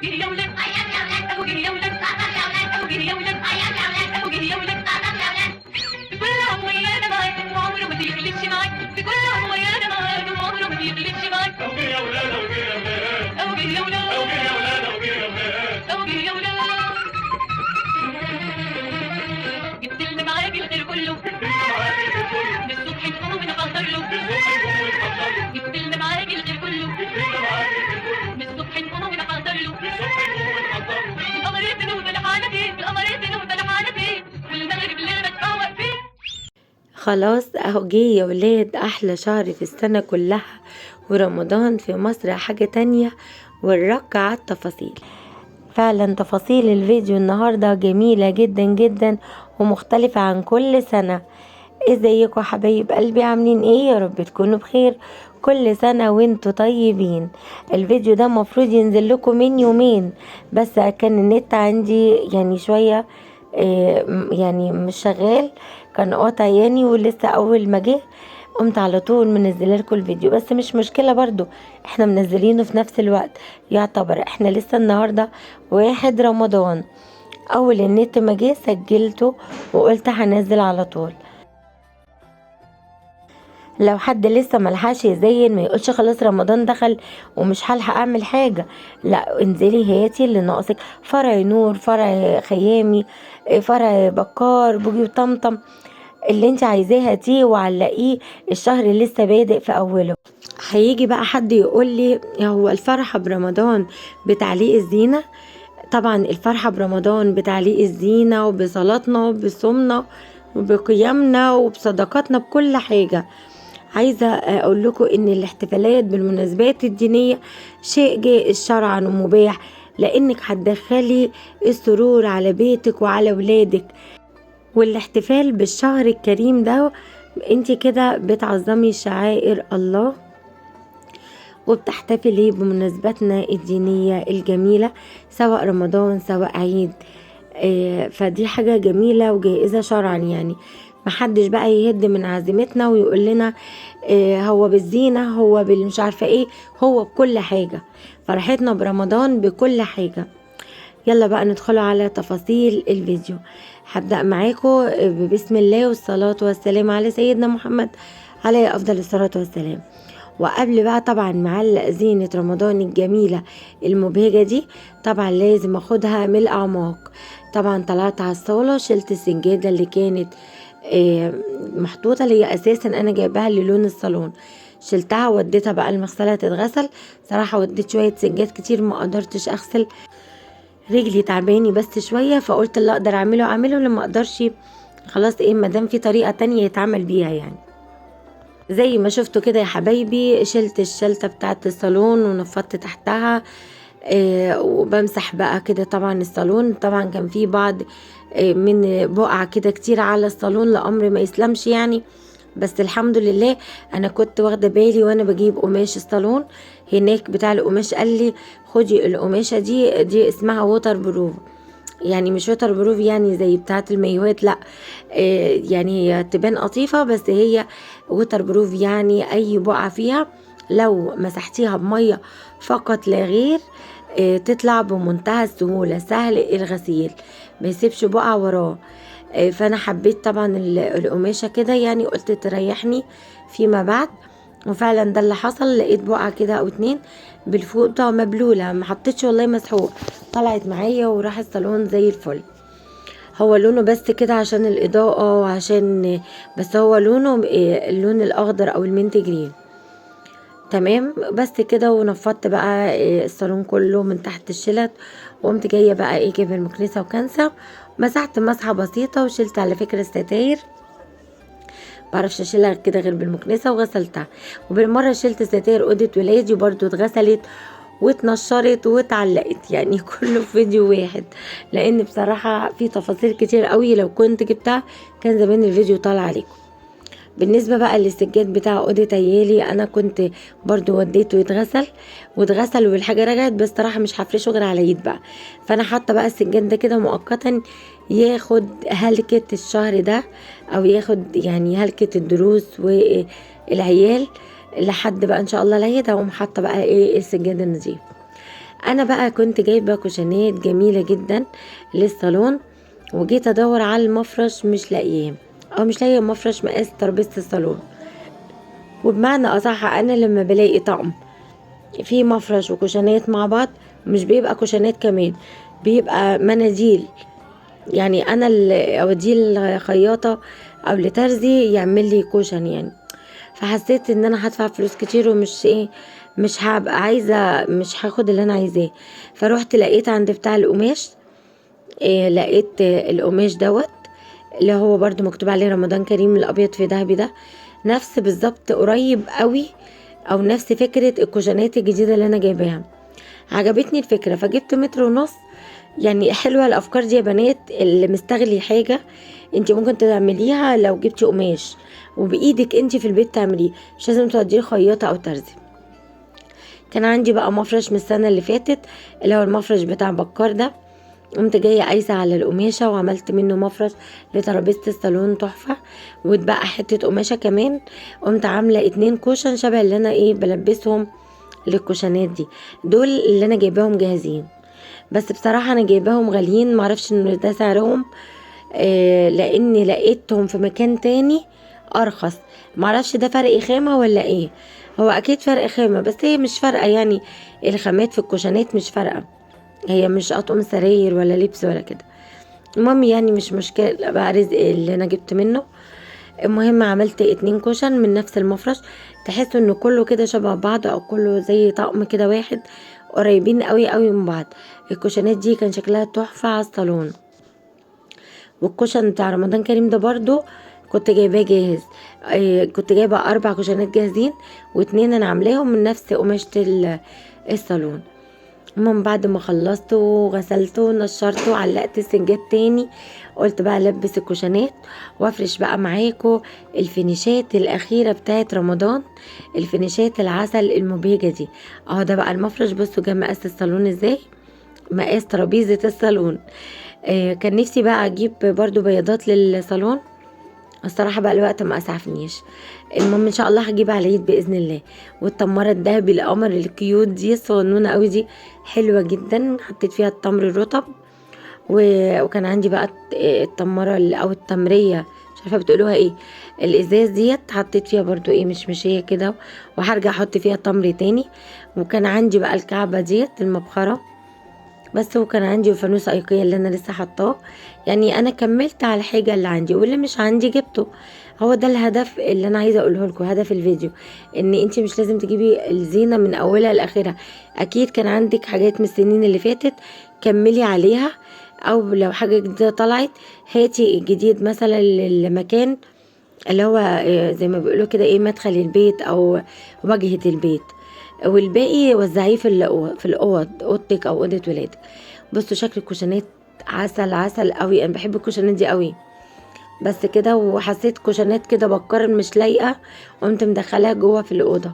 جه يا ولاد، اهو جه يا ولاد، اهو جه يا ولاد، اهو جه يا ولاد. في كل عام ويانا معاك وعمره ما بيغلبش معاك، في كل عام ويانا معاك وعمره ما بيغلبش معاك. اهو جه يا ولاد، اهو جه يا ولاد، اهو جه يا ولاد، اهو جه يا ولاد، اهو جه يا ولاد، اهو جه يا ولاد. جبت لنا معاك الخير كله، من الصبح نقوم ونحضر له. جبت لنا معاك الخير كله، من الصبح نقوم ونحضر له. القمر يتنو بلحانة فيه، القمر يتنو بلحانة فيه، والمغرب اللي بتفوق فيه. خلاص اهو جه يا ولاد احلى شهر في السنة كلها، ورمضان في مصر حاجة تانية، والرق على التفاصيل. فعلا تفاصيل الفيديو النهاردة جميلة جدا جدا ومختلفة عن كل سنة. ازيكم يا حبايب قلبي، عاملين ايه؟ يا رب تكونوا بخير، كل سنة وانتوا طيبين. الفيديو ده مفروض ينزل لكم من يومين، بس كان النت عندي شوية، مش شغال، كان قاطع ولسه اول ما جه قمت على طول منزله لكم الفيديو. بس مش مشكلة، برضو احنا منزلينه في نفس الوقت، يعتبر احنا لسه النهاردة 1 رمضان. اول النت ما جه سجلته وقلت هنزل على طول. لو حد لسه ملحقش يزين ما يقولش خلاص رمضان دخل ومش هلحق اعمل حاجة، لا انزلي هاتي اللي ناقصك، فرع نور، فرع خيامي، فرع بكار، بوجي وطمطم، اللي انت عايزاه هاتيه وعلقيه. الشهر لسه بادئ في اوله. هيجي بقى حد يقول لي هو الفرحة برمضان بتعليق الزينة؟ طبعا الفرحة برمضان بتعليق الزينة وبصلاتنا وبصومنا وبقيامنا وبصدقاتنا، بكل حاجة. عايزة أقول لكم إن الاحتفالات بالمناسبات الدينية شيء جائز شرعا ومباح، لأنك هتدخلي السرور على بيتك وعلى ولادك. والاحتفال بالشهر الكريم ده انت كده بتعظمي شعائر الله وبتحتفلي بمناسباتنا الدينية الجميلة، سواء رمضان سواء عيد. فدي حاجة جميلة وجائزة شرعا. محدش بقى يهد من عزيمتنا ويقول لنا، هو بالزينة، هو بالمش عارفة ايه، هو بكل حاجة. فرحتنا برمضان بكل حاجة. يلا بقى ندخل على تفاصيل الفيديو. هبدأ معاكم بسم الله والصلاة والسلام على سيدنا محمد عليه أفضل الصلاة والسلام. وقبل بقى طبعا معلق زينة رمضان الجميلة المبهجة دي، طبعا لازم اخدها من الأعماق. طبعا طلعت على الصالة، شلت السجادة اللي كانت، محطوطة، اللي هي أساسا أنا جايباها للون الصالون، شلتها وديتها بقى المغسلة تتغسل. صراحة وديت شوية سجاد كتير ما قدرتش أغسل، رجلي تعباني بس شوية، فقلت اللي أقدر أعمله أعمله، اللي ما أقدرش خلاص ما دام في طريقة تانية يتعمل بيها. زي ما شفتوا كده يا حبايبي، شلت الشلتة بتاعت الصالون ونفضت تحتها، وبمسح بقى كده طبعا الصالون. طبعا كان في بعض، من بقع كده كتير على الصالون لأمر ما يسلمش بس الحمد لله أنا كنت واخدة بالي وأنا بجيب قماش الصالون هناك، بتاع القماش قال لي خدي القماشة دي، دي اسمها waterproof، يعني مش waterproof يعني زي بتاعة المايوهات، لا، يعني هي تبان قطيفة بس هي waterproof، يعني أي بقعة فيها لو مسحتيها بمية فقط لا غير، تطلع بمنتهى السهولة، سهل الغسيل، ما يسيبش بقعة وراه. فأنا حبيت طبعا القماشة كده، قلت تريحني فيما بعد، وفعلا ده اللي حصل. لقيت بقعة كده أو اتنين بالفوطة مبلولة، ما حطيتش والله مسحوق، طلعت معايا وراح الصالون زي الفل. هو لونه بس كده عشان الإضاءة وعشان بس هو لونه، اللون الأخضر أو المنت جرين، تمام بس كده. ونفضت بقى، الصالون كله من تحت الشلت، وقمت جاية بقى جايبة المكنسة وكنسة، مسحت مسحة بسيطة، وشلت على فكرة الستاير، معرفش اشيلها كده غير بالمكنسة، وغسلتها. وبالمرة شلت ستاير أوضة ولادي برضو، اتغسلت واتنشرت واتعلقت، كله في فيديو واحد، لان بصراحة في تفاصيل كتير قوي لو كنت جبتها كان زمان الفيديو طالع عليكم. بالنسبة بقى للسجاد بتاع أوضة عيالي، أنا كنت برضو وديته يتغسل، واتغسل والحاجة رجعت، بس صراحة مش هفرشه غير على عيد بقى. فأنا حاطة بقى السجاد ده كده مؤقتا ياخد هلكة الشهر ده، أو ياخد هلكة الدروس والعيال لحد بقى إن شاء الله العيد، هقوم حاطة بقى السجاد النظيف. انا بقى كنت جايبه كوشنات جميلة جدا للصالون، وجيت ادور على المفرش مش لاقياه، او مش لاقيه مفرش مقاس ترابيزة الصالون. وبمعنى اصح انا لما بلاقي طقم في مفرش وكوشنات مع بعض، مش بيبقى كوشنات كمان، بيبقى مناديل. يعني انا اللي اوديه للخياطه او لترزي يعمل لي cushion يعني. فحسيت ان انا هدفع فلوس كتير ومش ايه، مش هبقى عايزه، مش هاخد اللي انا عايزاه. فروحت لقيت عند بتاع القماش، لقيت القماش دوت اللي هو برضو مكتوب عليه رمضان كريم، الابيض في ذهبي ده، نفس بالظبط قريب قوي، او نفس فكرة الكوشنات الجديدة اللي انا جايباها. عجبتني الفكرة فجبت 1.5 متر. يعني حلوة الافكار دي يا بنات، اللي مستغلي حاجة انت ممكن تعمليها لو جبتي قماش وبايدك انت في البيت تعمليه، مش لازم توديه خياطة او ترزي. كان عندي بقى مفرش من السنة اللي فاتت اللي هو المفرش بتاع بكار ده، قمت جاية قايسه على القماشه وعملت منه مفرش لترابيزه الصالون تحفة. واتبقى حتة قماشة كمان، قمت عامله 2 cushion شبه اللي انا ايه بلبسهم للكوشنات دي، دول اللي انا جايباهم جاهزين. بس بصراحة انا جايباهم غاليين، معرفش ان ده سعرهم، لاني لقيتهم في مكان تاني ارخص. معرفش ده فرق خامة ولا ايه، هو اكيد فرق خامة، بس هي مش فارقه يعني، الخامات في الكوشنات مش فارقه، هي مش اطقم سراير ولا لبس ولا كده. المهم يعني مش مشكلة بقى، رزق اللي انا جبت منه. المهم عملت 2 cushion من نفس المفرش، تحسوا انه كله كده شبه بعض، او كله زي طقم كده واحد، قريبين قوي قوي من بعض. الكوشنات دي كان شكلها تحفة على الصالون. وال cushion بتاع رمضان كريم ده برضو كنت جايباه جاهز، كنت جايبه 4 كوشنات جاهزين، و2 انا عاملاهم من نفس قماشة الصالون. المهم بعد ما خلصته وغسلته ونشرته وعلقت السجاد تاني، قلت بقى البس الكوشنات وافرش بقى معاكم الفينيشات الاخيرة بتاعت رمضان، الفينيشات العسل المبهجه دي. اهو ده بقى المفرش، بصوا جه مقاس الصالون ازاي، مقاس ترابيزة الصالون. كان نفسي بقى اجيب برضو بياضات للصالون، الصراحة بقى الوقت ما اسعفنيش. المهم ان شاء الله هجيب على العيد باذن الله. والتماره الذهبي القمر ال cute دي الصغنونه قوي دي حلوة جدا، حطيت فيها التمر الرطب، وكان عندي بقى التماره او التمريه، مش عارفه بتقولوها ايه، الازاز ديت حطيت فيها برضو ايه مشمشيه كده، وهرجع احط فيها تمر تاني. وكان عندي بقى الكعبة ديت المبخره بس، وكان عندي فانوس ايقيه اللي انا لسه حطاه. يعني انا كملت على الحاجة اللي عندي، واللي مش عندي جبته. هو ده الهدف اللي انا عايزه اقوله لكم، هدف الفيديو، ان انت مش لازم تجيبي الزينة من اولها لاخرها. اكيد كان عندك حاجات من السنين اللي فاتت كملي عليها، او لو حاجة جديدة طلعت هاتي الجديد مثلا للمكان اللي هو زي ما بيقولوا كده ايه، مدخل البيت او واجهه البيت، والباقي وزعيه في الاوض، اوضتك او اوضة ولادك. بصوا شكل الكوشنات عسل عسل قوي، انا بحب الكوشنات دي قوي. بس كده، وحسيت كوشنات كده بكرر مش لايقة، قمت مدخلاها جوه في الاوضة.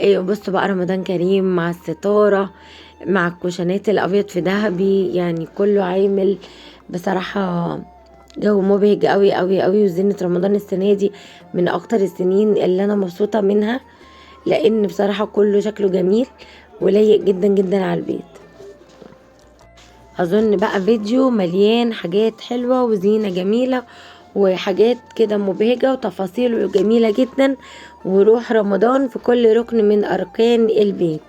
بصوا بقى رمضان كريم مع الستارة مع الكوشنات الابيض في ذهبي، يعني كله عامل بصراحة جو مبهج قوي قوي قوي. وزينه رمضان السنة دي من اكتر السنين اللي انا مبسوطة منها، لان بصراحة كله شكله جميل ولايق جدا جدا على البيت. اظن بقى فيديو مليان حاجات حلوة وزينه جميلة وحاجات كده مبهجه وتفاصيل جميلة جدا، وروح رمضان في كل ركن من اركان البيت.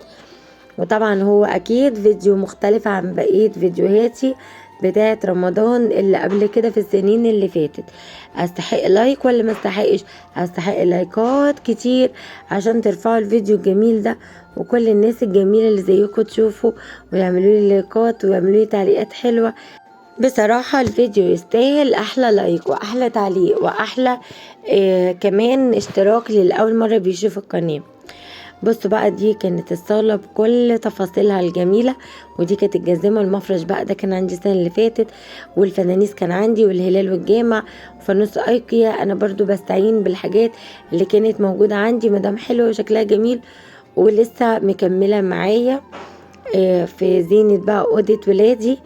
وطبعا هو اكيد فيديو مختلف عن بقية فيديوهاتي بتاعه رمضان اللي قبل كده في السنين اللي فاتت. استحق like ولا ما استحقش؟ استحق لايكات كتير عشان ترفعوا الفيديو الجميل ده، وكل الناس الجميلة اللي زيكم تشوفوا ويعملوا لي لايكات ويعملوا لي تعليقات حلوة. بصراحة الفيديو يستاهل احلى like واحلى تعليق واحلى كمان اشتراك للاول مرة بيشوف القناة. بصوا بقى دي كانت الصاله بكل تفاصيلها الجميلة، ودي كانت الجزمة المفرش بقى ده كان عندي السنة اللي فاتت، والفنانيس كان عندي، والهلال والجامع وفانوس ايكيا. انا برضو بستعين بالحاجات اللي كانت موجودة عندي مادام حلوة وشكلها جميل ولسه مكملة معايا. في زينة بقى اوضة ولادي،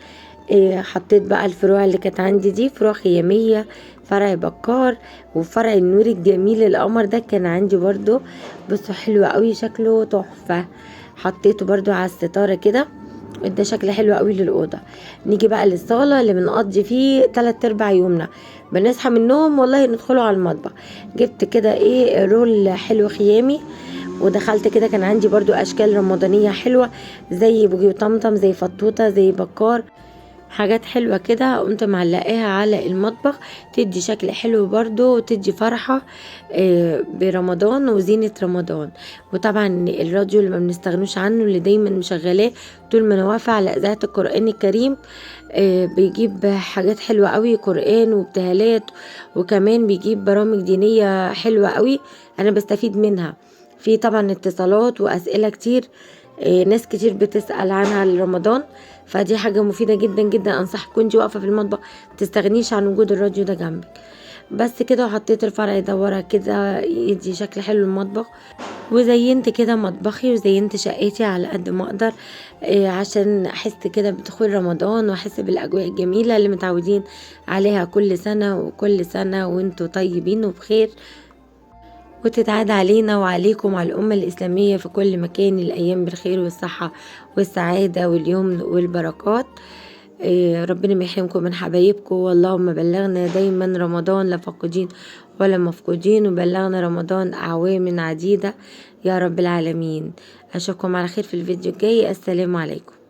حطيت بقى الفروع اللي كانت عندي دي، فروع خياميه، فرع بكار، وفرع النور الجميل القمر ده كان عندي برضو. بصوا حلو قوي شكله تحفة، حطيته برضو على الستارة كده. ادى شكل حلو قوي للاوضه. نيجي بقى للصاله اللي بنقضي فيه 3/4 يومنا، بنصحى من النوم والله ندخله على المطبخ. جبت كده ايه رول حلو خيامي ودخلت كده، كان عندي برضو اشكال رمضانيه حلوة زي بوجي وطمطم، زي فطوطه، زي بكار، حاجات حلوة كده، قمت معلقاها على المطبخ تدي شكل حلو برضو وتدي فرحه برمضان وزينه رمضان. وطبعا الراديو اللي ما بنستغنوش عنه، اللي دايما مشغلاه طول ما انا واقفة على اذاعة القران الكريم، بيجيب حاجات حلوة قوي، قران وابتهالات، وكمان بيجيب برامج دينية حلوة قوي انا بستفيد منها. في طبعا اتصالات واسئلة كتير، ناس كتير بتسأل عنها لرمضان، فدي حاجة مفيدة جدا جدا. انصحك وانتي واقفة في المطبخ متستغنيش عن وجود الراديو ده جنبك. بس كده، وحطيت الفرع ده ورا كده يدي شكل حلو للمطبخ. وزينت كده مطبخي وزينت شقتي على قد ما اقدر، عشان احس كده بدخول رمضان واحس بالاجواء الجميلة اللي متعودين عليها كل سنة. وكل سنة وانتوا طيبين وبخير، وتتعاد علينا وعليكم وعلى الأمة الإسلامية في كل مكان الأيام بالخير والصحة والسعادة واليمن والبركات. ربنا ما يحرمكم من حبايبكم، واللهم بلغنا دايما رمضان لا فاقدين ولا مفقودين، وبلغنا رمضان أعوام عديدة يا رب العالمين. أشوفكم على خير في الفيديو الجاي. السلام عليكم.